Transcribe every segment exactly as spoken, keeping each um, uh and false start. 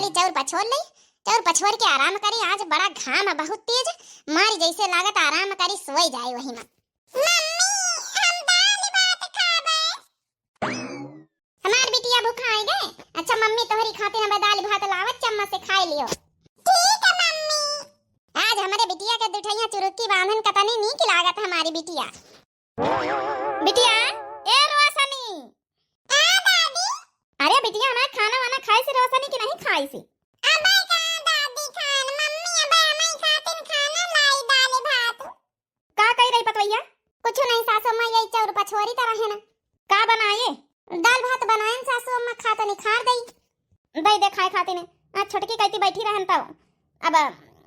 चौर पछोर ले, चौर पछोर के आराम करी। आज बड़ा घाम है बहुत तेज, मारी जैसे लागत आराम करी, सोई जाए वही में। मम्मी, हम दाल भात खाबे। हमार बिटिया भुखाए गए। अच्छा मम्मी, तोहरी खातिर हमें दाल भात लावत, चम्मच से खाए लियो। ठीक है मम्मी। आज हमारे बिटिया के दुठैया चुरुक्की बांधन कतनी नीक लागत हमारी बिटिया। बिटिया, ए रोशनी। हाँ दादी। अरे बिटिया, हमार खाना वाना खाइसी रोशनी कि नहीं खाइसी? अबे का दादी खान, मम्मी अबे हमारी खातिर खाना लाई, दाल भात। का कही रही पतवैया? कुछ नहीं सासू माँ, यही चौर पछोरी तो रहे ना। का बनाए? दाल भात बनाए न सासू अम्मा, खा तो निखार दई। दई दे खाए खातिर ने। आ, छोटकी कहती बैठी रहन तब। अब,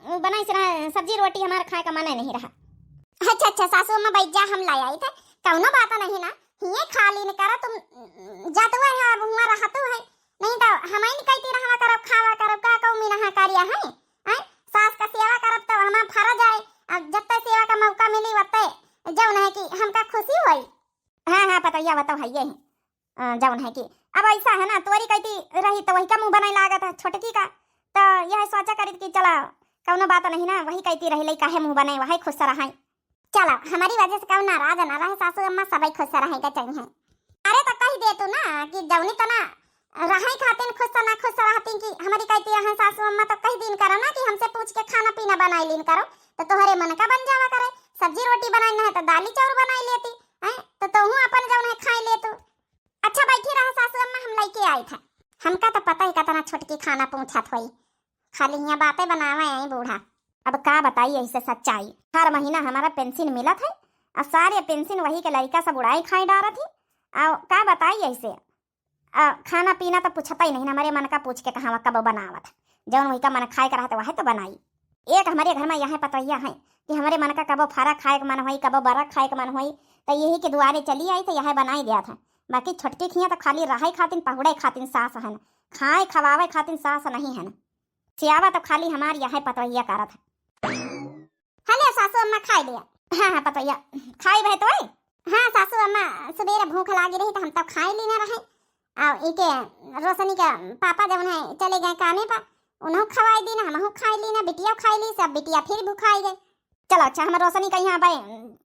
उ, बनाई से रहे, सब्जी रोटी हमार खाए का मन नहीं रहा। अच्छा, अच्छा, सासू अम्मा बैठ जा, हम लाई आई थे। कौनो बात नहीं ना, हिये खा लीन करा तुम, जातुआ है, अब हुआ रहतु है। नहीं तो हम ही कहती रहवा करब, खावा करब, का कहूँ मीना कारिया है? हैं? सास का सेवा करब तो हमार फरा जाए। अब जत्ते सेवा का मौका मिली वत्ते जौन है कि हमका खुशी होई। हाँ, हाँ, पतोहिया, बताओ है ये। अ, जौन है कि अब ऐसा है ना, तोरी कहती रही तो वही का मुँह बनाए लागत है छोटकी का। तो यह सोचा करी कि चला, कौनो बात नहीं ना, वही कहती रही लई काहे मुँह बनाए, वही खुश रहाई। चला, हमारी वजह से कौन नाराज ना रहे, सासू अम्मा सबै खुश रहे के चाहिए। अरे तो कह दे तू ना कि जौनी तो ना रहे खातिन खुश ना खुश रहती कि हमारी कहती है सासू अम्मा, तो कह दीन करो ना कि हमसे पूछ के खाना पीना बनाई लीन करो, तो तोहरे मन का बन जावा करे। सब्जी रोटी बनाई ना है तो दाली चाउर बनाई लेती, हैं? तो तोहू अपन जौन है खाई ले तू। अच्छा बैठी रहा सासू अम्मा, हम लइके आई था। हमका तो पता ही कतना छोटकी खाना पूछत होई, खाली हियाँ बातें बनावे आई बूढ़ा। अब का बताई ऐसे सच्चाई, हर महीना हमारा पेंशन मिलत है, अब सारे पेंशन वही के लड़का सब उड़ाई खाई डारत ही। अब का बताई ऐसे, आ, खाना पीना तो पूछता ही नहीं, हमारे मन का पूछ के कहाँ कब बनावत, जौन वही का मन खाए का रहता वह तो बनाई। एक हमारे घर में यह पतोहिया है कि हमारे मन का कबो फरा खाए के मन होई, कबो बरा खाए के मन होई, तो यही के दुआरे चली आई तो यह बनाई दिया था। बाकी छोटकी खिया तो खाली रहाई खातिन, पहुड़े खातिन सास हन, खाए खवावे खातिन सास नहीं हन। सियावा तो खाली हमार यह पतोहिया करत है। हले सासू अम्मा खाई लिया। हाँ, हाँ, पतोहिया खाई बहे तो है। हाँ सासू अम्मा, सुबेरे भूख लागी रही तो हम तो खाई ली ना रहे। आ इके रोशनी के पापा जौन है चले गए कामे पर, उन्हों खवाई दी ना, हमहू खाई ली ना, बिटिया खाई ली, सब बिटिया फिर भुखाई गई। चलो अच्छा, हम रोशनी का यहाँ भाई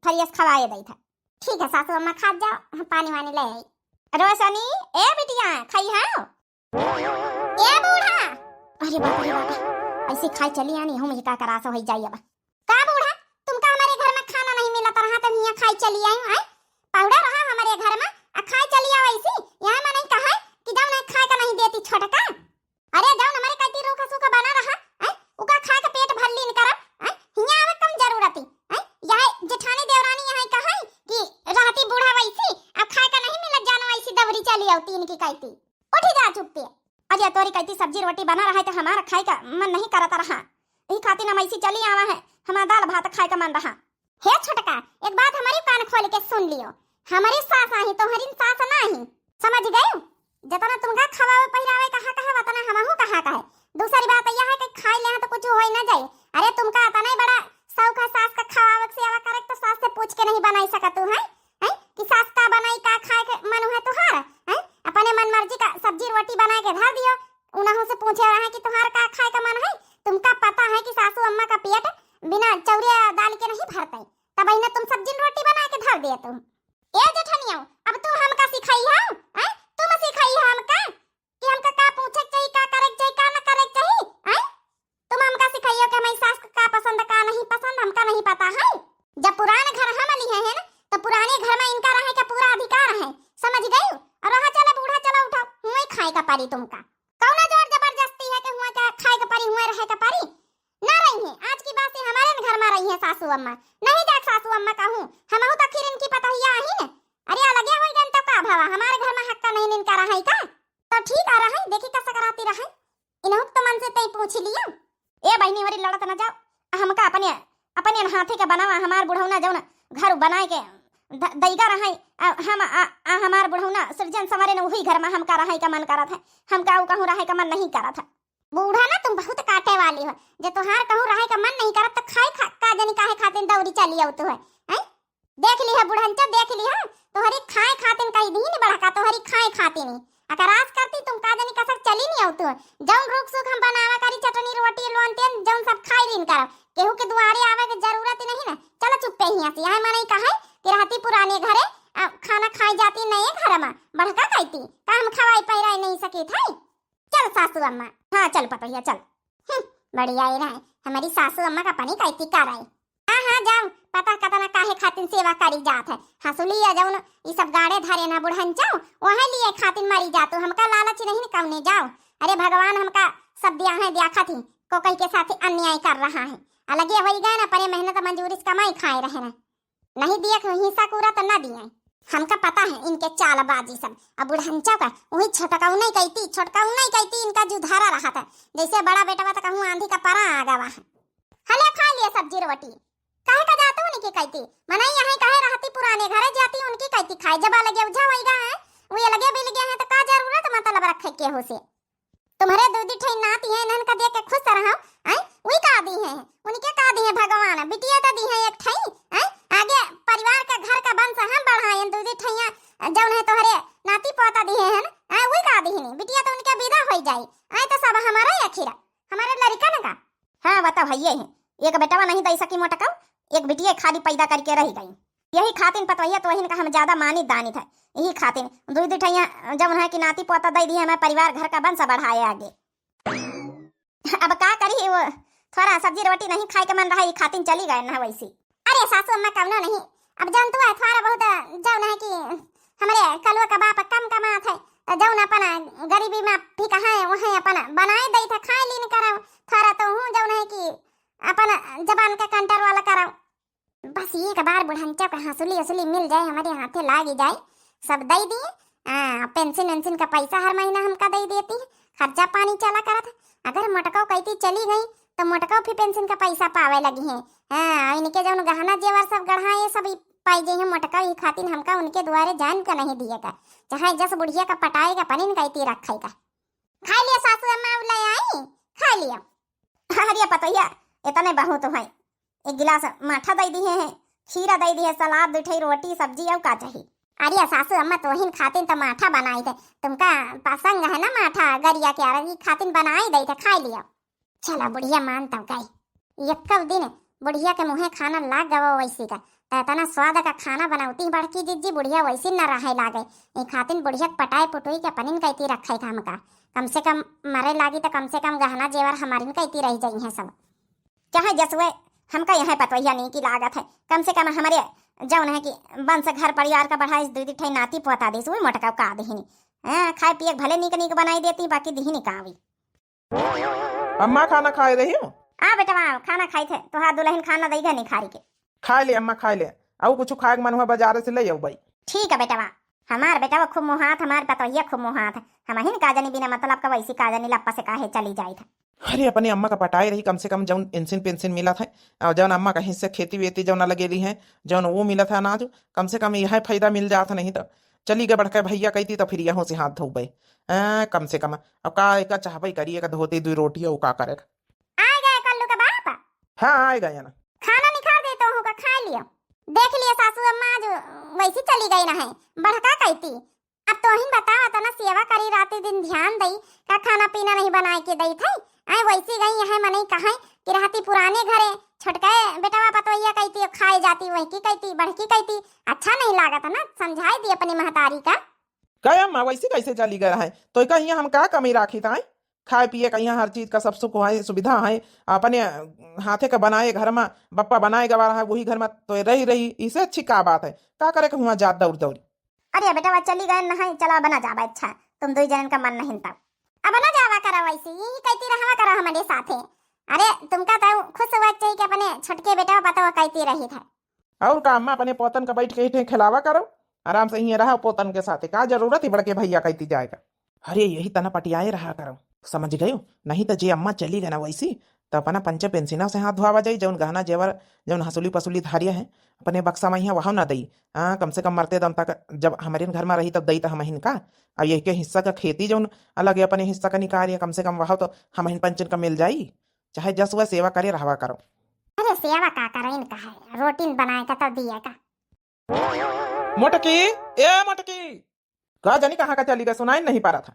फरियस खवाए दई था। ठीक है सासू अम्मा, खा जाओ, हम पानी वानी ले आई। रोशनी, ए बिटिया, खाई हाँ? ए बूढ़ा! अरे बाप रे बाप, ऐसे खाए चली आनी, हम ये का करास हो जाई अब। का बूढ़ा, तुमका हमारे घर में खाना नहीं मिलत रहा तो हियाँ खाए चली आई, हैं? पहुड़ा रहा हमारे घर में, आ खाए चली आओ ऐसी, यहाँ में नहीं कहा कि जौन है खाए का नहीं देती छोटका। अरे जौन हमारे कहती रूखा सूखा बना रहा, हैं? उका खाए का पेट भर लीन करब, हैं? हियाँ आवे कम जरूरत ही, हैं? यह जेठानी देवरानी यहाँ कहा कि रहती बूढ़ा वैसी, अब खाए का नहीं मिलत जानो ऐसी दौरी चली आओ तीन की कहती। उठी जा चुप्पे। अरे तोरी कहती सब्जी रोटी बना रहा है तो हमारा खाए का मन नहीं करत रहा, यही खातिर हम ऐसी चली आवा है, हमारा दाल भात खाए का मन रहा। हे छोटका, एक बात हमारी कान खोल के सुन लियो, हमारी सास आही, तोहरी सास नाही, समझ गयो? जतना तुमका खवावे पहिरावे कहा कहे, वतना हमहू कहा कहे। दूसरी बात यह है कि खाई ले तो कुछ होई ना जाए। अरे तुमका इतना ही बड़ा शौक है सास का खवावे के, सेवा करे के, तो सास से पूछ के नहीं बनाई सकत तू, हैं? हैं? कि सास का बनाई, का खाए के मन है तुहार, हैं? अपने मन मर्जी का सब्जी रोटी बना के धर दियो, उनहू से पूछे रहा है कि तुहार का खाए का मन है? तुमका पता है कि सासू अम्मा का पेट बिना चौरे दाल के नहीं भरते, तब इन्हें तुम सब्जी रोटी बना के धर दिए तुम। ए जेठनिया, अब तू हमका सिखाई है, हैं? तुम सिखाई है हमका कि हमका का पूछे के चाहिए, का करे के चाहिए, का ना करे के चाहिए, हैं? तुम हमका सिखाइयो कि हमारी सास को का पसंद, का नहीं पसंद, हमका नहीं पता है। जब पुरान घर हम लिए हैं ना, तो पुराने घर में इनका रहे का पूरा अधिकार है, समझ गई? और रहा चला बूढ़ा, चला उठा, हुए खाए का परी तुमका। कौनो जोर जबरदस्ती है कि हुआ क्या खाए का परी, हुए रहे का परी? ना रही है, आज की बात से हमारे न घर में रही है सासू अम्मा। नहीं जात सासू अम्मा कहूँ, हमहू तो आखिर इनकी पतोहिया आही न। अरे अलगे हो गए तो का भवा, हमारे घर में हक का नहीं इनका रहा है का? तो ठीक आ रहा है, देखी कैसा कराती रहा है। इनहू के तो मन से तई पूछ लियो। ए बहिनी, वरी लड़त न जाओ। हमका अपने, अपने हाथे के बनावा, हमार बुढ़ौना जौन घर बनाए के द-, दैगा रहे, आ, हम, आ, आ, हमार बुढ़ौना सृजन संवरे न वही घर में हमका रहे का मन करत है, हमका ऊ कहूँ रहे का मन नहीं करत है। बूढ़ा ना तुम बहुत काटे वाली हो, जे तोहार कहूँ रहे का मन नहीं करत तो खाए खा, का जनी काहे खातिर दौड़ी चली आऊ तू है, हैं? देख ली है बुढ़ंचा, देख ली है, तोहरी खाए खातिन कई दिन बढ़का, तोहरी खाए खातिन ही। अगर आज करती तुम का जानी कसक चली नहीं आऊ तू। जौन रूख सूख हम बनावा करी, चटनी रोटी लोन तेन जौन सब खाई लीन करब। केहू के दुआरे आवे के जरूरत ही नहीं ना। चलो चुप्पे हियाँ से, यहाँ मनई कहे कि रहती पुराने घरे, आ, खाना खाई जाती नए घर में, बढ़का कहती, का हम खवाई पहिराई नहीं सकी थे? चल सासू अम्मा। हाँ, चल पतोहिया, चल। हम्म, बढ़िया ही रहे, हमारी सासू अम्मा का पनी कहती का रहे। हाँ, हाँ, जाओ, पता कतना काहे खातिन सेवा करी जात है। हंसुली या जौन ई सब गाड़े धरे ना बुढ़न जाओ, वहे लिए खातिन मरी जात, हमका लालच नहीं न कौने जाओ। अरे भगवान हमका सब दिया है, दिया खाती, को कहीं के साथ अन्याय कर रहा है। अलगे होई गए ना, परे मेहनत मजूरी से कमाई खाए रहे ना। नहीं दिए हिस्सा पूरा तो ना दिए। हमका पता है इनके चालबाजी सब। अब बुढ़ंचा का वही छोटकाऊ नहीं कहती, छोटकाऊ नहीं कहती, इनका जुधारा रहा था। जैसे बड़ा बेटवा तो कहूँ आंधी का परा आ गवा है। हले खा लिए सब्जी रोटी। काहे का जातू उनकी कहती? मनाई यहाँ कहे रहती पुराने घरे जाती उनकी कहती खाए। जब अलगे उझा वही गा है, वो अलगे बिल गया है तो का जरूरत मतलब रखे केहू से? तुम्हरे दू दी ठई नाती हैं, इन्हन का देख के खुश रहो, हैं? उई का दी हैं, उनके का दी हैं भगवान, बिटिया तो दी हैं एक ठई, हैं? आगे परिवार के घर का वंश हम बढ़ाएं, दू दी ठइया जौन है तोहरे नाती पोता दी हैं, हैं? उई का दी हैं, बिटिया तो उनके विदा होई जाई, हैं? तो सब हमारा ही आखिर, हमारे लड़िकन का। हाँ, बताओ, है ये है, एक बेटवा नहीं दई सकी मोटका, एक बिटिया खाली पैदा करके रह गई। यही खातिन पतोहिया तोहिन का हम ज्यादा मानित दानित है। यही खातिन दुई दुई ठइया जौन है कि नाती पोता दई दी, हमें परिवार घर का वंश बढ़ाए आगे। अब का करी, वो थोड़ा सब्जी रोटी नहीं खाए के मन रहा, ये खातिन चली गए ना वैसी। अरे सासू अम्मा, कवनो नहीं, अब जानतू है थोड़ा बहुत जौन है कि हमरे कलुआ का बाप कम कमात है, तो जौन अपन गरीबी में भी कहाँ है, वहीं अपन बनाए दई था, खाए लीन करब। थोड़ा तो हूँ जौन है कि अपन जबान का कंट्रोल वाला करब। बस एक बार बुढ़ंचा के हंसुली असुली मिल जाए, हमारे हाथे लाग जाए, सब दई दिए। आ, पेंशन वेंशन का पैसा हर महीना हमका दई देती, खर्चा पानी चला करत। अगर मोटकौ कहती चली गई, तो मोटकौ फिर पेंशन का पैसा पावे लगी हैं। हाँ, इनके जौन गहना जेवर सब गढ़ाए, सब ई पाई जाई हैं मोटकौ, ई खातिर हमका उनके दुआरे जान का नहीं दिए का। चाहे जस बुढ़िया का पटाए का पनिन कहती रखे का। खाई लिया सासू अम्मा, अब ले आई, खाई लिया। अरे पतोहिया, इतने बहुत है, एक गिलास माठा दई दिहे हैं, खीरा दई दिहे, सलाद, दू ठई रोटी, सब्जी, अउ का चाही? अरे सासू अम्मा, तोहिन खातिन तो माठा बनाई थे, तुमका पसंद है ना माठा गरिया के, अरे ई खातिन बनाई दई थे, खाई लिया। चला बुढ़िया मान तब गई, एक दिन बुढ़िया के मुँहे खाना लाग गवा वैसी का, त इतना स्वाद का खाना बनौती बड़की जिज्जी, बुढ़िया वैसी न रहे लागे। ई खातिन बुढ़िया के पटाए पुटुई के पनिन कहती रखे था हमका, कम से कम मरे लागी तो कम से कम गहना जेवर हमारिन कहती रह जाई हैं सब। चाहे जसुए हमका यहाँ पतोहिया नहीं की लागत है, कम से कम हमारे जौन है कि वंश घर परिवार का बढ़ाए, दू दी ठई नाती पोता देस, वही मोटका का देहिनी। हाँ, खाए पिए के भले नीक नीक बनाई देती, बाकी दिहिनी कावी। अम्मा, खाना खाए रही हो? आ बेटवा, खाना खाई थे, तोहार दुल्हन खाना दई गए निखारी के। खाए ले अम्मा, खाए ले, अउ कुछ खाए के मन हुआ बाजार से ले अउबई। ठीक है बेटवा, हमार बेटवा खूब मोहात, हमार पतोहिया खूब मोहात, हमहिन का जानी बिना मतलब का वैसी का जानी लप्पा से काहे चली जाई था। अरे अपने अम्मा का पटाए रही, कम से कम जौन पेंशन पेंशन मिलत है, और जौन अम्मा कहीं से खेती वेती जौन लगेली है, जौन वो मिलत है अनाज, कम से कम यह फायदा मिल जात है, नहीं तो चली गए बड़का भैया कहती तो फिर यहों से हाथ धोबे। आ, कम से कम अब का एका चाहबे करी, एक धोती दुई रोटी हो का करे। आ गए कल्लू का बाप। हाँ, आ गए ना। खाना निखार दे तो होगा, खा लिया। देख लिया सासू अम्मा आज वैसी चली गई ना है, बड़का कहती। अब तोहिन बतावा, तना सेवा करी, राती दिन ध्यान दई, का खाना पीना नहीं बनाए के दई थे? आए वैसी गई यहाँ मनई कहे कि रहती पुराने घरे, छोटका बेटवा पतोहिया कहती, खाए जाती, वही की कहती, बड़की कहती, अच्छा नहीं लागत ना, समझाई दी अपनी महतारी का। गए अम्मा, वैसी कैसे चली गए रहे? तो का यहाँ हम का कमी राखी था? खाए पिए का यहाँ हर चीज का सब सुख है, सुविधा है, अपने हाथे का बनाए घर में बप्पा बनाए गवा रहा है, वही घर में तो रही रही, इसे अच्छी का बात है? का करे के हुआ जात दौड़ दौड़ी। अरे बेटा, वह चली गए नहीं, चला अब ना जावा, अच्छा तुम दो जनन का मन नहीं तब। अब ना जावा करा वैसे, यही कहती रहवा करा हमारे साथे। अरे तुमका तो खुश हुआ चाहिए कि अपने छोटके बेटा पता वो कहती रही था। और का अम्मा, अपने पोतन का बैठ के ही खिलावा करो, आराम से यहीं रहा पोतन के साथे, का जरूरत ही बड़के भैया कहती जाएगा। अरे यही तना पटियाए रहा करो, समझ गयो? नहीं तो जे अम्मा चली गए ना वैसी, तो अपना पंचे पेंसिना से हाथ धोवा जाई, जौन गहना जेवर, जौन हंसुली पसुली धारिया है, अपने बक्सा में यहाँ वहाँ ना दई। हाँ, कम से कम मरते दम तक जब हमारे घर में रही तब दई तो हम हिन का, अब यही के हिस्सा का खेती जौन अलग है, अपने हिस्सा का निकाल, या कम से कम वहाँ तो हम हिन पंचन का मिल जाई, चाहे जस वह सेवा करे रहवा करो। अरे सेवा का करे इनका है, रोटी बनाए का तो दिए का। मोटकी, ए मोटकी, का जनी कहाँ का चली गए, सुनाई नहीं पा रहा था।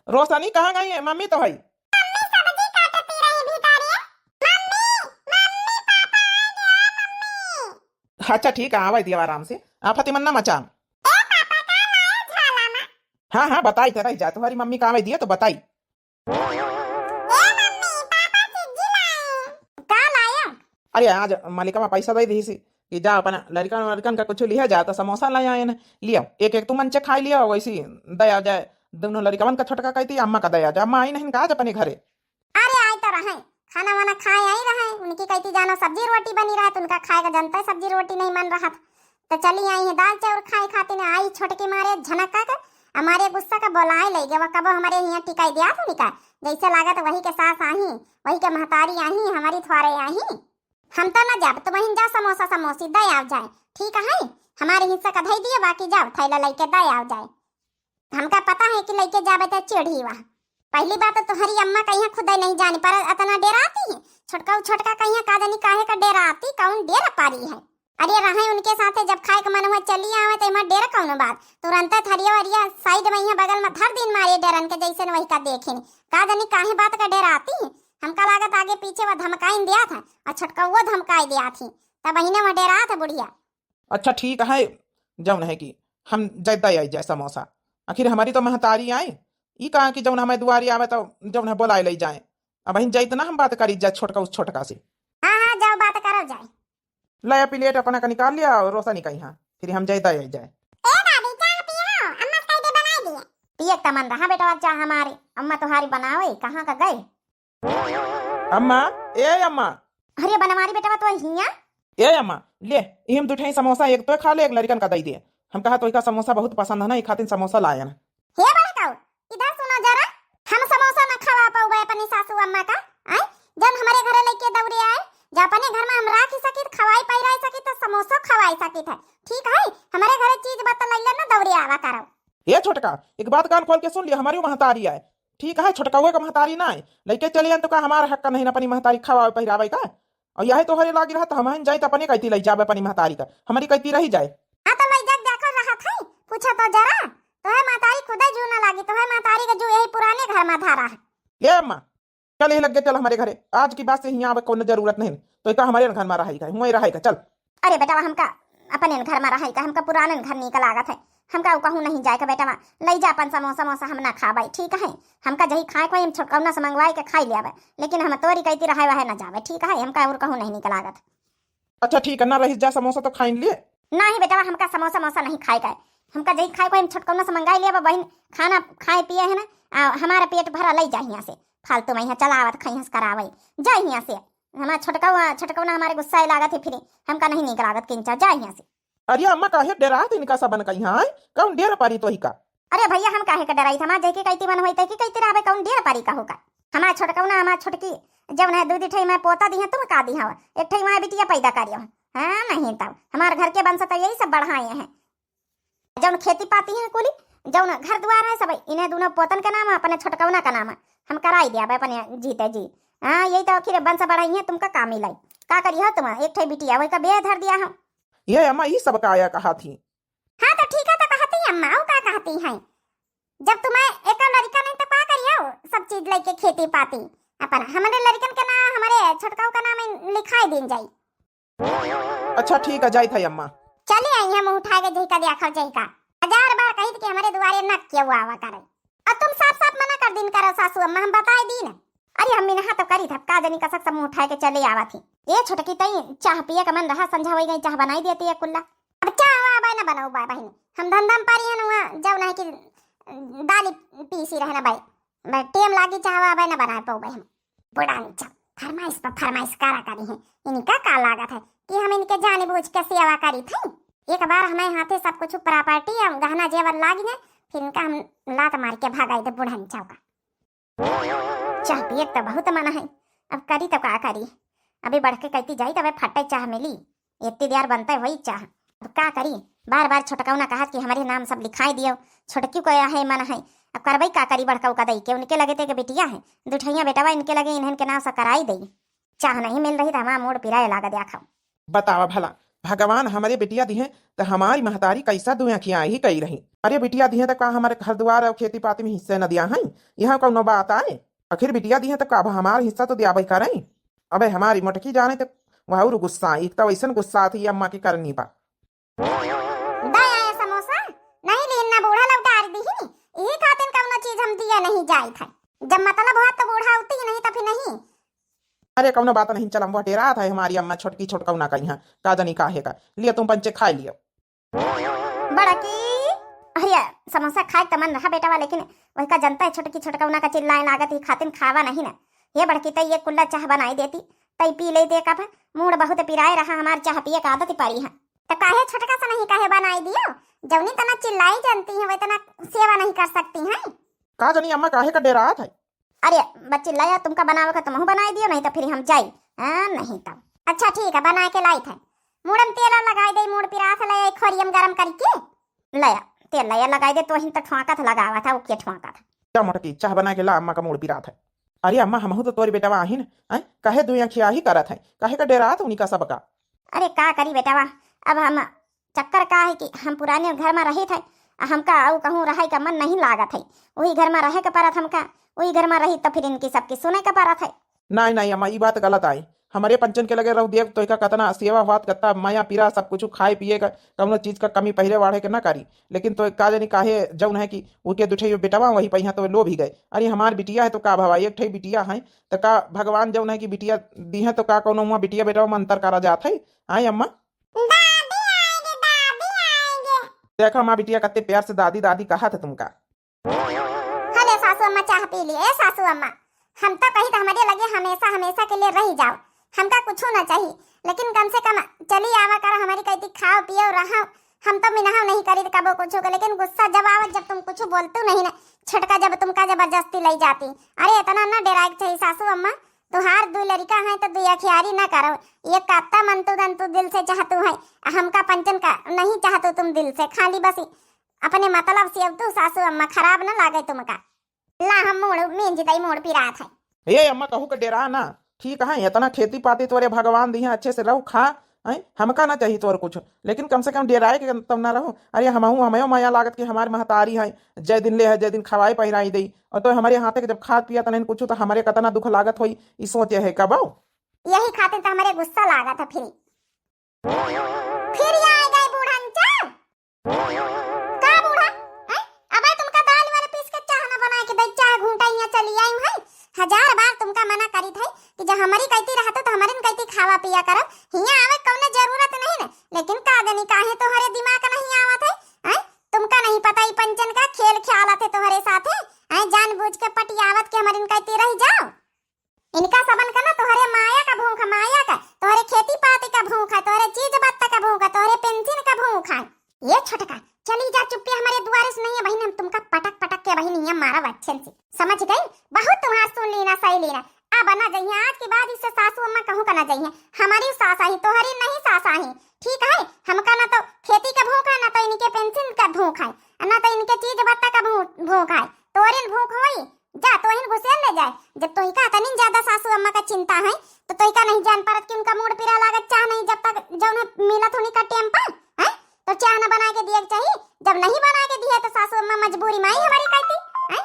रोशनी कहाँ गई है? मम्मी तो है। मम्मी सब्जी काटती रही भीतरी। मम्मी, मम्मी, पापा आ गया, मम्मी। अच्छा ठीक है, आवे दिया आराम से, आफत मन ना मचा। ए पापा, का लाए झाला में? हाँ हाँ, बताई थे रह जा, तुम्हारी मम्मी का आवे दिया तो बताई। ए मम्मी, पापा चिज्जी लाए। का लाया? अरे आज मलिकवा पैसा दे दी सी कि जा अपन लड़कन वड़कन का कुछ लिया जा, तो समोसा ले आए ना, लिया एक एक तुमन चे खाई लिया, वैसी दया जाए दोनों लड़कवन का, छोटका कहती अम्मा का दया जाए, अम्मा आई नहीं का आज अपने घरे। अरे आई तो रहे, खाना वाना खाए आई रहे, उनकी कहती जाना सब्जी रोटी बनी रहा, तो उनका खाए का जनता है, सब्जी रोटी नहीं मन रहा था। तो चली आई है दाल चाउर खाए खातिर, आई छोटकी मारे झनका के, हमारे गुस्सा का बोलाए ले गए, वो कबो हमारे यहाँ टिकाई दिया था निका, जैसे लागत वही के सास आही, वही के महतारी आही, हमारी थ्वारे आही। हम तो ना जाब, तो वहीं जा समोसा समोसी दे आव जाए, ठीक है? हमारे हिस्सा का धई दिए, बाकी जाओ थैला लेके दे आव जाए। हमका पता है कि लेके जाबे तो चिढ़ी वह। पहली बात तो तुम्हारी अम्मा कहीं खुदे नहीं जानी, पर इतना डेराती है। छोटका छोटका कहीं का जानी काहे का डेराती, कौन डेरा पारी है। अरे रहे उनके साथे जब खाए के मन हुआ चली आवे तो एमा डेरा कौन बात, तुरंत थरिया वरिया साइड में यहाँ बगल में धर दिन मारे डेरन के जैसे न वही का देखे। का जानी काहे बात का डेराती है, हमका लागत आगे पीछे वह धमकाइन दिया था और छोटका वो धमकाई दिया थी, तब बहिने वह डेरा था बुढ़िया। अच्छा ठीक है, जौन है कि हम जैदा आई जाए समोसा, आखिर हमारी तो महतारी आए, ई कहा कि जौन हमें दुआरी आवे तो जौन है बोलाए ले जाए। अब बहिन जैतना हम बात करी जाए छोटका उस छोटका से। हाँ हाँ, जाओ बात करो जाए। ले प्लेट अपना का निकाल लिया और रोशनी का यहाँ, फिर हम जैदा आई जाए। ए दादी, चाह पियो, अम्मा से कह दे बनाई दिए। पिए के तमन रहा बेटवा चाह हमारे, अम्मा तुम्हारी बनावे, कहाँ का गए? अम्मा, ए अम्मा। अरे बनवारी बेटवा तो हिया। ए अम्मा, ले, इहम दुठई समोसा एक तो खा ले, एक लड़कन का दई दे। हम कहा तो इका समोसा बहुत पसंद है ना, ई खातिर समोसा लायन। हे बड़काऊ, इधर सुनो जरा, हम समोसा न खवा पाउबे अपनी सासू अम्मा का, आय? जौन हमारे घरे लेके दौड़े आए, जा अपने घर में हम राखी सकित, खवाई पहिराई सकित, तो समोसा खवाई सकित है, ठीक है? हमारे घरे चीज बतलैले न दौड़े आवा करो। ए छोटका, एक बात कान खोल के सुन लिया, हमारी महतारी आए, ठीक है, छोटकउए का महतारी ना आए, लेके चले आन तो का हमारा हक का नहीं अपनी महतारी खवावे पहिरावे का? और यही तोहरे लागी रहा तो हम जाए तो अपने कहती ले जाबे अपनी महतारी का, हमारी कहती रही जाए। आ तो ले जाके देखो रहा था, पूछा तो जरा, तोहे महतारी खुदे जू ना लागी, तोहे महतारी का जू यही पुराने घर में धारा है। ए अम्मा, चल यही लग गए, चल हमारे घरे, आज की बाद से यहाँ आवे कोनो जरूरत नहीं, तो इका हमारे घर में रही का, हुए रही का, चल। अरे बेटवा, हमका अपने घर में रहे का, हमका पुरानन घर नीक लागत है, हमका उ कहूँ नहीं जाए का बेटवा। लई जा अपन समोसा मोसा, हम ना खाबे, ठीक है? हमका जही खाए को हम छोटकौना से मंगवाए के खाई लेबे, लेकिन हम तोरी कहती रहे वह ना जाबे, ठीक है? हमका और कहूँ नहीं नीक लागत। अच्छा ठीक है, ना रही जा, समोसा तो खाइन लिए। नहीं बेटवा, हमका समोसा मोसा नहीं खाए का है, हमका जही खाए को हम छोटकौना से मंगाई लेबे, बहिन खाना खाए पिए है ना, आ, हमारा पेट भरा, लई जा हियाँ से, फालतू में यहाँ चलावत खइहस करावे, जा हियाँ से। हमार छोटकवा, छोटकवा ना हमारे गुस्सा लागत है फिर, हमका नहीं नीक लागत किंचा, जा हियाँ से। अरे अम्मा, काहे डेरात इनका सबन का यहाँ, आय? कौन डेर पारी तोही का? अरे भैया, हम काहे का डेराई था, हमार जैके कहती मन होई तैके कहती रहबे, कौन डेर पारी का होगा? हमार छोटकवा ना, हमार छोटकी जौन है, दू ठई मैं पोता दी है, तुम का दी हवा, एक ठई वहाँ बिटिया पैदा करियो। हाँ, नहीं तब हमार घर के वंश तो यही सब बढ़ाए हैं। जौन खेती पाती है कुली, जौन घर दुआर है सब, इन्हें दोनों पोतन के नाम है, अपने छोटकौना का नाम है, हम कराई दिया अपने जीते जी। हाँ, यही तो आखिर वंश बढ़ाई है, तुमका का मिलाई? का करी हो तुम, एक ठे बिटिया वही का बेह धर दिया हो। ये अम्मा, ई सब का आया कहा थी? हाँ, तो ठीक है, तो कहती है अम्मा, वो का कहती है? जब तुम्हें एक लड़का नहीं तो का करियो, सब चीज लेके खेती पाती अपन, हमारे लड़कन के नाम, हमारे छोटकाऊ का नाम लिखाई दीन जाई। अच्छा ठीक है, जाइत है अम्मा। चली आई है, मुँह उठाए के जही का देखल जही का। हजार बार कही थी कि हमारे दुआरे न केहू आवा करे। और तुम साफ साफ मना कर दीन करो सासू अम्मा, हम बताए दीन। अरे हम मिनहा तो करी था, का जनी कसक सब मुँह उठाए के चले आवा थी। ये छोटकी तई चाह पिए का मन रहा, संझा होई गई, चाह बनाई देती है कुल्ला। अब चाह हुआ बाय ना बनाऊ बाय बहिनी, हम धंधा में पारी है ना, जब नहीं कि दाली पीसी रहना बाय, मैं टेम लागी चाह हुआ बाय ना बनाए पाऊ बाय हम। बुढ़ानी चल, फरमाइश पर फरमाइश करा करी है। इनका का लागत है कि हम इनके जाने बूझ के सेवा करी थी? एक बार हमारे हाथे सब कुछ प्रॉपर्टी और गहना जेवर लागी है, फिर इनका हम लात मार के भगाई दे बुढ़ानी चौका। चाह पिए तो बहुत मन है, अब करी तो का करी? अभी बढ़ के कहती जाई तबे फटे चाह मिली, इतनी देर बनते वही चाह। अब का करी? बार बार छोटकौना कहत कि हमारे नाम सब लिखाई दियो, छोटकी को है मन है, अब करबई का करी? बड़कऊ का दई के उनके लगे ते के बिटिया है, दुठैया बेटवा इनके लगे, इन्हन के नाम से कराई दई। चाह नहीं मिल रही तो हमारा मूड पिराए लागा द्या खाओ। बतावा भला, भगवान हमरे बिटिया दिहे त हमारी महतारी कैसा दुई अखियाँ ही कई रही। अरे बिटिया दिहे त का हमारे घर दुआर अउर खेती पाती में हिस्से न दिया है? यहाँ कौनो बात आए? आखिर बिटिया दिहे त का अब हमार हिस्सा तो दियाबे करें। अबे हमारी मोटकी जाने त वह और गुस्सा, एक तो वैसन गुस्सा आती है अम्मा की करनी पा। दे आए समोसा, नहीं लीन ना बूढ़ा लौटार दीही, यही खातिर कौनो चीज हम दिया नहीं जाइत है। जब मतलब हो तो बूढ़ा होती ही नहीं तो फिर नहीं। अरे कौनो बात नहीं, चल हम वह डेरात है हमारी अम्मा छोटकी छोटकौना का यहाँ, का जनी काहे का। लियो तुम पंचे खाए लियो। बड़की, अरे समोसा खाए त मन रहा बेटवा, लेकिन वही का जनता है छोटकी छोटकौना का चिल्लाए लागत ही खातिन खावा नहीं ना। ये बड़की तई ये कुल्ला चाह बनाई देती, तई पी लेते कप, मूड बहुत पिराए रहा हमार, चाह पिए का आदत पड़ी है। त काहे छोटका से नहीं कहे बनाई दियो, जौनी तना चिल्लाई जनती है वही तना सेवा नहीं कर सकती हैं। का जनी अम्मा काहे का डेरात है? अरे बच्ची लया तुमका बनावे का तुमहू बनाई दियो, नहीं तो फिर हम जाई। हाँ, नहीं तो अच्छा ठीक है, बना के लाई थे। मूड़म तेल और लगाई दे, मूड़ पिरात लया एक खोरियम गरम करके। लया तेल लया लगाई दे, तो हिन तो ठुआकत लगावा था, ओके ठुआकत। क्या मोटकी, चाह बना के ला, अम्मा का मूड़ पिरात है। अरे अम्मा, हमहू तो तोरी बेटवा आहिन, हैं? काहे दुई अखिया ही करत है, काहे का डेरात उनका सबका? अरे का करी बेटवा, अब हम चक्कर का है कि हम पुराने घर में रहित है, आ हमका अउ कहूँ रहे का मन नहीं लागत है। वही घर में रहे के परत हमका, वही घर में रही तो फिर इनकी सबकी सुने के परत है। नहीं, नहीं अम्मा, ई बात गलत आई। हमरे पंचन के लगे रहू, देख तो एका कतना सेवा हुआत, कतना माया पीरा, सब कुछ खाए पिए का, कौनो चीज का कमी पहले वाढ़े के ना करी। लेकिन तो का जानी काहे जौन है कि उनके दुठे बेटवा वही पहिया तो लोभ ही गए। अरे हमार बिटिया है तो का भवा, एक ठे बिटिया है तो का भगवान जौन है कि बिटिया दी है तो का कौनो हुआ बिटिया बेटवा में अंतर करा जात है? आए अम्मा? दादी आएंगे, दादी आएंगे। देखो माँ बिटिया कत्ते प्यार से दादी दादी कहा था तुमका। हले सासू अम्मा चाह पी ली। ए सासू अम्मा, हम तो कही तो हमारे लगे हमेशा हमेशा के लिए रह जाओ, हमका कुछ ना चाहिए, लेकिन कम से कम चली आवा करो हमारी कहती खाओ पियो रहो। हम तो मिनहा नहीं करी कबो कुछ के, लेकिन गुस्सा जब आवत जब तुम कुछ बोलतू नहीं ना, छटका जब तुमका जबरदस्ती ले जाती। अरे इतना ना डेराए के चाहिए सासू अम्मा, तुहार दुई लड़िका हैं तो दुई अखियारी ना करो। ये कात्ता मनतू दंतू दिल से चाहतू है, आ हमका पंचन का नहीं चाहतू तुम दिल से, खाली बस अपने मतलब से अब तू सासू अम्मा खराब ना लागे तुमका। ला हम मूड़ मींज दई, मूड़ पिरात है। ए अम्मा कहू के डेरा ना, ठीक है, इतना खेती पाती तोरे भगवान दी है, अच्छे से रहो खा, हैं? हमका ना चाहिए तोर कुछ, लेकिन कम से कम डेराए के तब ना रहो। अरे हमहू हमें माया लागत कि हमारी महतारी है, जय दिन ले है, जय दिन खवाई पहिराई दई, और तो हमारे हाथे के जब खात पिया तनन कुछ तो हमारे कतना दुख लागत होई, ई सोचे है कबो। यही खातिर तो हमारे गुस्सा लागत है फिर। फिर ये आ गए बूढ़न चा। का बूढ़ा? हैं? अबे तुमका दाल वाला पीस के चाह ना बना के दे, चाह घूंटा यहाँ चली आई है। हजार बार तुमका मना करी थे कि जब हमारी कहती रहते तो हमारे कहती खावा पिया करब, हियाँ आवे कौनो जरूरत नहीं ना। लेकिन का जानी काहे तोहरे दिमाग नहीं आवत है, हैं? तुमका नहीं पता ई पंचन का खेल ख्याल आते तोहरे साथे, हैं? जानबूझ के पटियावत के हमारे कहती रह जाओ। इनका सबन का ना तोहरे माया का भूख है, माया का, तोहरे खेती पाती का भूख है, तोहरे चीज बत्ता का भूख है, तोहरे पेंशन का भूख है। ये छोटका, चली जा चुप्पे, हमारे दुआरे से नहीं है बहिन, हम तुमका पटक पटक के बहिन यहाँ मारब अच्छे से, समझ गई? बहुत तुम्हार सुन लीना, सही लीना। अब ना जइहे, आज के बाद इससे सासू अम्मा कहूँ का ना जइहे, हमारी सास आई, तोहरी नहीं सास आई, ठीक है? हमका ना तो खेती का भूख है, ना तो इनके पेंशन का भूख है, ना तो इनके चीज बत्ता का भू-, भूख है, तोहरिन भूख होई, जा, तोहिन घुसेल ले जाए। जब तोहिका अतनी ज्यादा सासू अम्मा का चिंता है, तो तोहिका नहीं जान परत कि उनका मूड़ पीरा लागत चाह नहीं, जब तक जौन है मिलत होनी का टेम पर, हैं? तो चाह न बना के दिए के चाहिए। जब नहीं बना के दिए, तो सासू अम्मा मजबूरी माई हमारी कहती, हैं?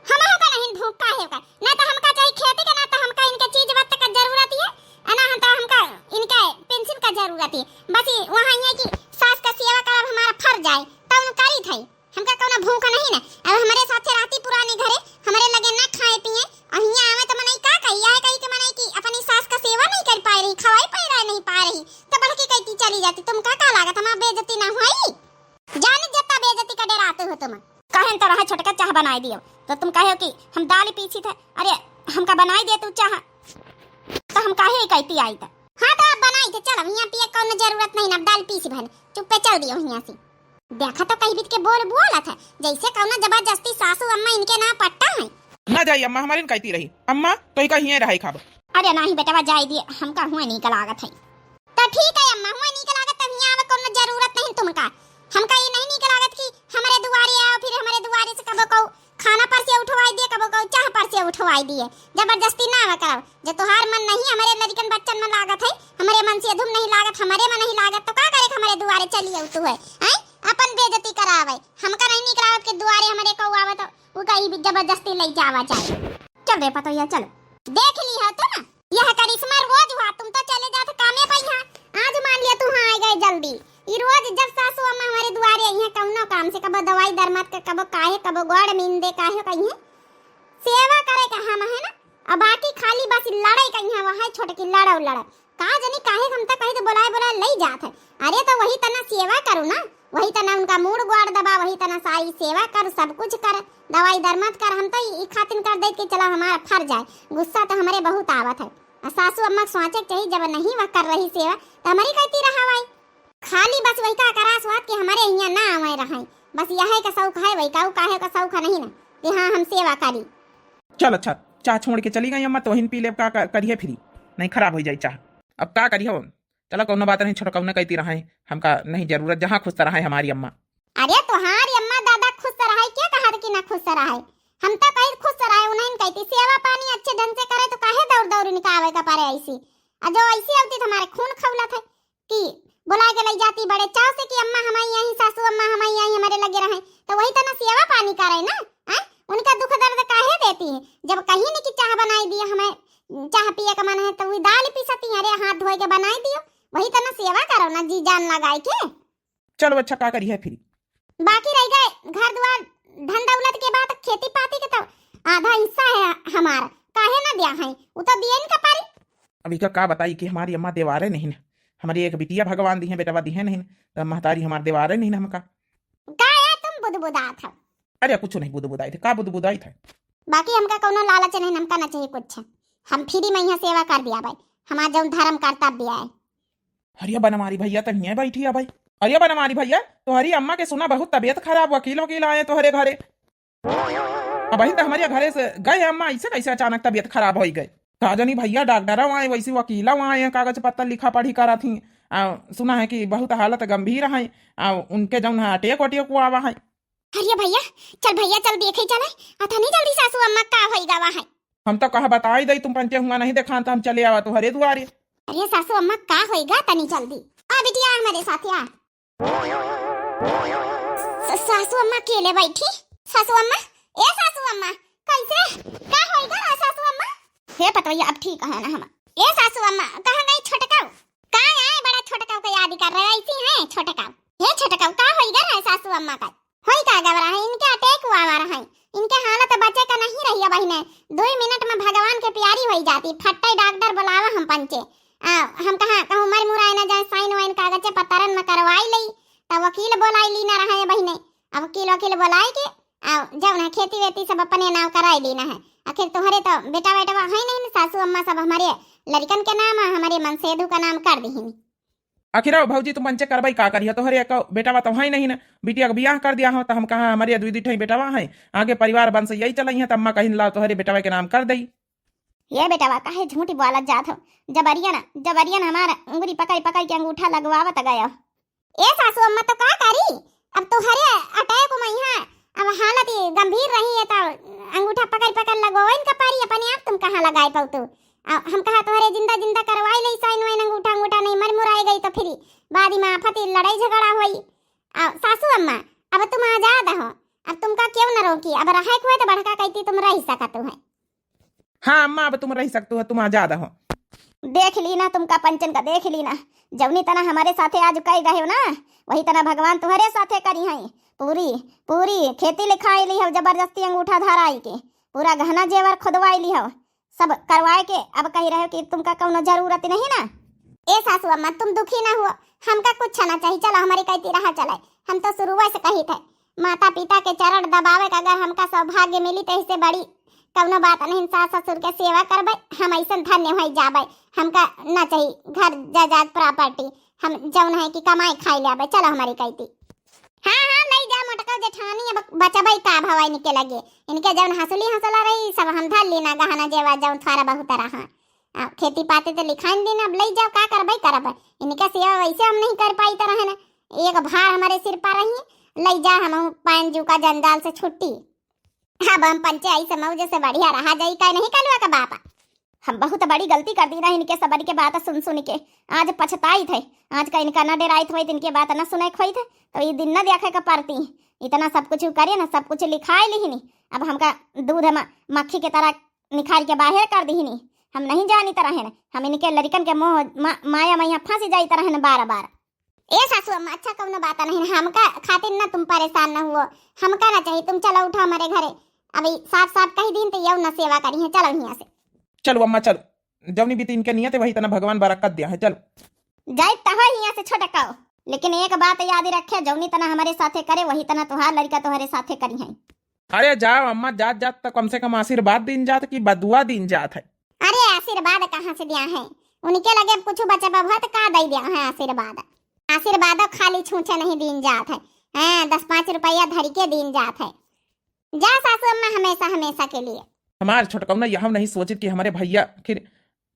हम का नहीं भूख का है का? ना तो हमका चाहिए खेती का, ना तो हमका इनके चीज वक्त का जरूरत है, आ ना हम तो हमका इनके पेंशन का जरूरत है। बस ये वहाँ ये कि सास का सेवा करब हमारा फर्ज आए, तब उन करी थे। हमका कौनो भूख नहीं ना। अब हमरे साथे रहती पुराने घरे, हमरे लगे ना खाए पिए, और हियाँ आवे तो मनई का कही? यह कही कि मनई की अपनी सास का सेवा नहीं कर पाए रही, खवाई पहिराए नहीं पाए रही, तो बड़की कहती चली जाती। तुमका का लागत, हमार बेइज्जती ना हुई? जाने जत्ता बेइज्जती का डराते हो तुम। कहें तो रहा छोटका चाह बनाए दियो, तो तुम कहे हो कि हम दाल पीसी थे। अरे हमका बनाई दे तू चाह, तो हम काहे कहती आई तो। हाँ तो आप बनाई थे, चलो हियाँ पिए कौनो जरूरत नहीं ना, अब दाल पीसी भन, चुप्पे चल दियो हियाँ से। देखा तो कई बीत के बोल बोलत है, जैसे कौनो जबरदस्ती सासू अम्मा इनके ना पट्टा है। ना जाई अम्मा, हमारे कहती रही, अम्मा तो ही का हियाँ रहाई खाब। अरे नहीं बेटवा, जाई दिए, हमका हुए नीक लागत है। तो ठीक है अम्मा, हुए नीक लागत, तब हियाँ आवे कौनो जरूरत नहीं तुमका। हमका ये नहीं नीक लागत कि हमारे दुआरे आओ, फिर हमारे दुआरे से कबो को खाना परसी से उठवाई दिए, कबो कबो चाह पर से उठवाई दिए। जबरदस्ती ना आवा करब। जे तोहार मन नहीं हमरे लड़िकन बच्चन में लागत है, हमरे मन से धुम नहीं लागत, हमरे में नहीं लागत, तो का करे के हमरे दुआरे चली आऊ तू है? हैं? अपन बेइज्जती करावे। हमका नहीं निकरावत के दुआरे हमरे को आवे तो वो कहीं भी जबरदस्ती ले जावा जाए। चल रे पतोहिया, चल। देख ली हो तू ना, यह करिश्मा रोज हुआ, तुम तो चले जात कामे पे यहाँ। आज मान लिया तू हाँ आ गए जल्दी। ई रोज जब सासू अम्मा हमरे दुआरे आई हैं कौनो काम से, कबो दवाई दरमत के, कबो काहे, कबो गोड़ मीन दे, काहे कहीं है। सेवा करे का हम है ना, अब बाकी खाली बस लड़ाई कहीं है, वहाँ छोटकी लड़ो लड़ो। का जनी काहे हम तो कहीं तो बोलाए बोलाए ले जात है। अरे तो वही तना सेवा करो ना, वही तना उनका मूड़ गोड़ दबा, वही तना सारी सेवा कर, सब कुछ कर, दवाई दरमत कर। हम तो ई खातिन कर देत कि चला हमारा फर जाए, गुस्सा तो हमरे बहुत आवत है। आ सासू अम्मा के सोचे के चाहिए, जब नहीं वह कर रही सेवा तो हमारी कहती रहा भाई। खाली बस वही का करा स्वाद कि हमारे यहाँ ना आवे रहे, बस यह का शौक है, वही का काहे का शौक है नहीं ना कि हाँ हम सेवा करी। चल अच्छा, चाह छोड़ के चली गई अम्मा, तो वहीं पी लेब का, का करिए फिरी, नहीं खराब हो जाए चाह। अब का करिए, चला कौनो बात नहीं, छोटकौने कहती रहे, हमका नहीं जरूरत, जहाँ खुश रहे हमारी अम्मा। अरे तोहारी अम्मा दादा खुश रहे, क्या कहा कि ना खुश रहे? हम तो कहीं खुश रहे, उन्हें कहती सेवा पानी अच्छे ढंग से करे तो काहे दौड़ दौड़ इनका आवे का परे ऐसी। आ जो ऐसी होती तो हमारे खून खौलत है कि बुला के ले जाती बड़े चाव से कि अम्मा हमारी यहीं, सासू अम्मा हमारी यहीं हमारे लगे रहे, तो वही तना सेवा पानी करे ना। हैं? उनका दुख दर्द काहे देती है? जब कहीं नहीं कि चाह बनाई दिया, हमें चाह पिए का मन है तो वही दाल पीसती है, अरे हाथ धोए के बनाई दियो, वही तना सेवा करो ना जी जान लगाए के। चलो अच्छा, का करी है फिर? बाकी रह गए घर दुआर, धन दौलत के बात, खेती पाती के तो आधा हिस्सा है हमार, काहे ना दिया है? वो तो दिए इनका पारी। अब इका का बताई कि हमारी अम्मा देवारे नहीं ना, हमारी एक बिटिया भगवान दी है, बेटवा दी है नहीं, तो महतारी हमार देवारे नहीं ना हमका। का है तुम बुदबुदात हो? अरे कुछ नहीं बुदबुदाई थे, का बुदबुदाई थे? बाकी हमका कौनो लालच नहीं, हमका ना चाहिए कुछ, हम फ्री में यहाँ सेवा कर दिया भाई, हमार जौन धर्म कर्तव्य है। अरे बनवारी भैया तो हियाँ बैठी है भाई। अरे बनवारी भैया, तोहरी अम्मा के सुना बहुत तबीयत खराब, वकील वकील आए तोहरे घरे। अब वही तो हमारे घरे से गए अम्मा, ऐसे कैसे अचानक तबीयत खराब हो गए? का जानी भैया, डॉक्टर आए, वैसे वकील आए, कागज पत्तर लिखा पढ़ी करा थी। आ, सुना है कि बहुत हालत गंभीर है, आ, उनके जौन है अटैक वटैक को आवा है। अरे भैया, चल भैया, चल देखे चले। अतनी जल्दी सासू अम्मा का होई गवा है? हम तो कहा बताई दई, तुम पंचे हुआ नहीं देखान तो हम चले आवा तुम्हारे दुआरे। अरे सासू अम्मा का होई गा तनी जल्दी। आ बिटिया हमारे साथ आ। स-, सासू अम्मा अकेले बैठी। सासू अम्मा, ए सासू अम्मा, कैसे? का होई गा सासू अम्मा? हे पतोहिया, अब ठीक है ना हम। ए सासू अम्मा, कहाँ गई छोटकाऊ? का आए बड़ा छोटकाऊ के याद कर रहे, ऐसी हैं छोटकाऊ। हे छोटकाऊ, का होई गा है सासू अम्मा का? होई का गवा रहा है, इनके अटैक हुआ हुआ रहा है, इनके हालत बचे का नहीं रही अब बहिने। दो मिनट में भगवान के प्यारी होई जाती, फट्टे डॉक्टर बुलावा हम पंचे। आ, हम कहा कहूँ मर मुराए न जाए, साइन वाइन कागजे पतरन में करवाई लई, तब वकील बोलाई ली ना रहा है बहिने। अब वकील वकील बोलाई के आ, जौन है खेती वेती सब अपने नाव कराई ली ना है। आखिर तुम्हारे तो बेटा बेटवा है नहीं ना, सासू अम्मा सब हमारे लड़कन के नाम आ, हमारे मनसेधु का नाम कर दीहिन। आखिर आओ भौजी, तुम पंचे करबई का करियो? तोहरे एक बेटावा तो है नहीं ना, बिटिया के बियाह कर दिया हो, तो हम कहा हमारे दुई दुई ठई बेटावा है, आगे परिवार वंश यही चलई है, तो अम्मा कहिन लाओ तोहरे बेटावा के नाम कर दई। ये बेटावा काहे झूठी बोलत जात हो? जबरियन, जबरियन हमार उंगली पकड़ पकड़ के अंगूठा लगवावत गयो। ए सासू अम्मा तो का करी, अब तोहरे अटैक में यहाँ अब हालत ही गंभीर रही है, तो अंगूठा पकड़ पकड़ लगवाइन का पारी, अपने आप तुम कहाँ लगाए पाऊ तू? आ, हम कहा तोहरे जिंदा जिंदा करवाई ले साइन वाइन, अंगूठा अंगूठा नहीं मर मुराए गई तो फिर बाद में आफत ही लड़ाई झगड़ा होई। आ, सासू अम्मा, अब तुम आजाद हो, अब तुमका क्यों न रोकी, अब रहे कोई तो बड़का कहती तुम रह सकत हो। हाँ अम्मा, अब तुम रह सकते हो, तुम आजाद हो। देख ली ना, तुमका पंचन का देख ली ना, जौनी तना हमारे साथे आज कह गए हो ना, वही तना भगवान तुम्हारे साथे करी हैं। पूरी, पूरी खेती लिखाई ली हो, जबरदस्ती अंगूठा धराई के, पूरा गहना जेवर खुदवाई ली हो, सब करवाए के। अब कही रहे हो कि तुमका कौनो जरूरत नहीं ना। ए सासू अम्मा, तुम दुखी ना हुआ, हमका कुछ ना चाहिए, चलो हमारी कहती रहा चले। हम तो शुरुए से कही थे, माता पिता के चरण दबावे का अगर हमका सौभाग्य मिली तो इससे बड़ी कौनो बात नहीं। सास ससुर के सेवा करबे, हम ऐसन धन्य हो जाबे। हमका ना चाहिए घर जायदाद प्रॉपर्टी, हम जौन है कि कमाई खाई लेबे। चलो हमारी कहती। हाँ हाँ, ले जा मोटका जेठानी, अब बचबे का भवा इनके लगे। इनके जौन हंसुली हंसला रही सब हम धर ली ना, गहना जेवर जौन थोड़ा बहुत रहा। आ, खेती पाती तो लिखाइन दिन, अब ले जाओ, का करबे करबे। इनका सेवा वैसे हम नहीं कर पाई तरह ना, एक भार हमारे सिर पर रही, ले जा हम पाइन जू का जंजाल से छुट्टी। अब हम पंचे ऐसे मौज से बढ़िया रहा जाई, का नहीं कलुआ का बापा? हम बहुत बड़ी गलती कर दी ना इनके सबन के बात सुन सुन के। आज पछताइत है, आज का इनका न डेराइत होइत, इनके बात न सुने होइत है, तो ये दिन न देखे के पड़ती। इतना सब कुछ करे ना, सब कुछ लिखाए लिहिनी, अब हमका दूध म-, मक्खी के तरह निकाल के बाहर कर दिहिनी। हम नहीं जानित रहेन, हम इनके लड़िकन के मोह मा-, माया में यहाँ फंस जाइत रहेन बार बार। ए सासू अम्मा, अच्छा कौनो बात नहीं, हमका खातिर ना तुम परेशान न हुओ, हमका ना चाहिए तुम, चलो उठो हमारे घरे। अभी साफ साफ कही दिन तो यौ न सेवा करी है, चलो यहाँ से। चलो अम्मा चलो, जौनी बीती इनके नियत है वही तना भगवान बरकत दिया है, चलो। जाइत तो हो यहाँ से छोटकाओ, लेकिन एक बात याद रखे, जौनी तना हमारे साथे करे वही तना तुहार लड़िका तुहरे साथे करी है। अरे जाओ अम्मा, जात जात तो कम से कम आशीर्वाद दीन जात कि बदुआ दीन जात है। अरे आशीर्वाद कहाँ से दिया है, उनके लगे अब कुछ बचा बहुत का दे दिया है आशीर्वाद। आशीर्वाद खाली छूछे नहीं दीन जात है, हाँ, दस पाँच रुपया धर के दीन जात है। जा सासू अम्मा हमेशा हमेशा के लिए। हमार छोटकौना यह नहीं सोचित कि हमारे भैया फिर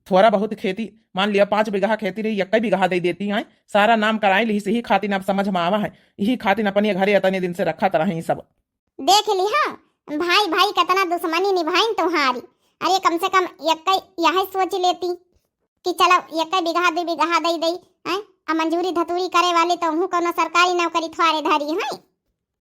थोड़ा बहुत खेती, मान लिया पाँच बीघा खेती रही, एक बीघा दे देती हैं, सारा नाम कराए ली, यही खातिर अब समझ में आवा है, यही खातिर अपने घरे इतने दिन से रखा तरह ही सब। देख ली हाँ, भाई भाई कितना दुश्मनी निभाइन तुम्हारी। अरे कम से कम एक यह सोच लेती कि चलो एक बीघा दो बीघा दे दे, हैं? अब मंजूरी धतूरी करे वाली तो हूँ कोनो सरकारी नौकरी थोड़े धरी है।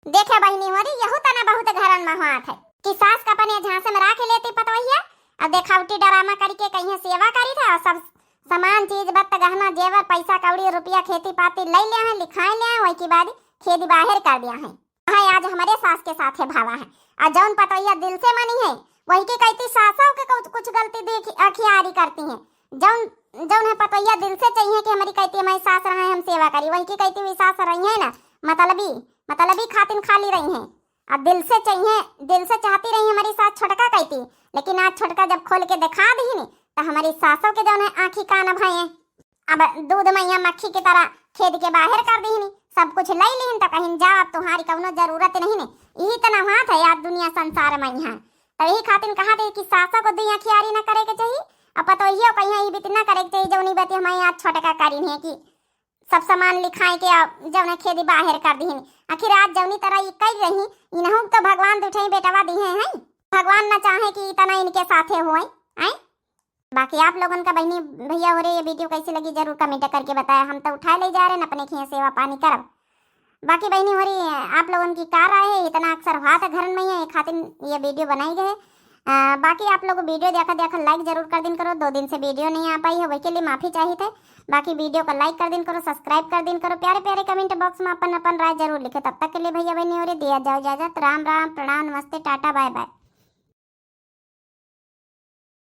देखे बहिनी होरी, यहू तना बहुत घरन में होत है कि सास का अपने झांसे में राख लेती पतवहिया, अब देखावटी ड्रामा करके कहीं सेवा करी था, और सब सामान चीज बत्त गहना जेवर पैसा कौड़ी रुपया खेती पाती ले ले हैं, लिखाए ले हैं, वही के बाद खेती बाहर कर दिया है। है आज हमारे सास के साथे भावा है, और जौन पतवहिया दिल से मनी है वही के कहती सासों के कुछ, कुछ गलती देखी अखियारी करती हैं। जौन जौन है पतवहिया दिल से चाहिए कि हमारी कहती हमारी सास रहे हम सेवा करी, वही की कहती हुई सास रही है ना मतलबी, मतलबी खातिन खाली रही हैं। अब दिल से चाहिए, दिल से चाहती रही हमारी सास छोटका कहती, लेकिन आज छोटका जब खोल के दिखा दी नी तो हमारी सासों के जौन है आँखी कान भये। अब दूध मैया मक्खी की तरह खेद के बाहर कर दी नी, सब कुछ ले लीन तो कहीं जाओ, अब तुम्हारी कौनो जरूरत नहीं ने। यही तना हाथ है यार दुनिया संसार में यहाँ। तो यही खातिन कहा थे कि सासों को दुई अखियारी ना करे के चाहिए, अब पतोहियो कहीं ई बित ना करे के चाहिए, जौनी बती हमारे यहाँ छोटका करीन है कि सब सामान लिखाए के अब जौन है खेदी बाहर कर दीन। आखिर आज जौनी तरह ई कर रही, इनहू तो भगवान दुठे बेटवा दिहे हैं, भगवान ना चाहे कि इतना इनके साथे होए, आए। बाकी आप लोगन का बहनी भैया हो रहे, ये वीडियो कैसी लगी जरूर कमेंट करके बताया। हम तो उठाए ले जा रहे हैं अपने खिया सेवा पानी करब। बाकी बहनी हो रही, आप लोगन की का राय है, इतना अक्सर हुआ था घरन में ही, ये खातिर ये वीडियो बनाई गए। आ, बाकी आप लोग वीडियो देखा देखा लाइक जरूर कर दिन करो, दो दिन से वीडियो नहीं आ पाई है, वही के लिए माफी चाहिए थे। बाकी वीडियो को लाइक कर दिन करो, सब्सक्राइब कर दिन करो, प्यारे प्यारे कमेंट बॉक्स में अपन अपन राय जरूर लिखे। तब तक के लिए भैया बहनी हो रही, दिया जाओ इजाजत। राम राम, प्रणाम, नमस्ते, टाटा, बाय बाय।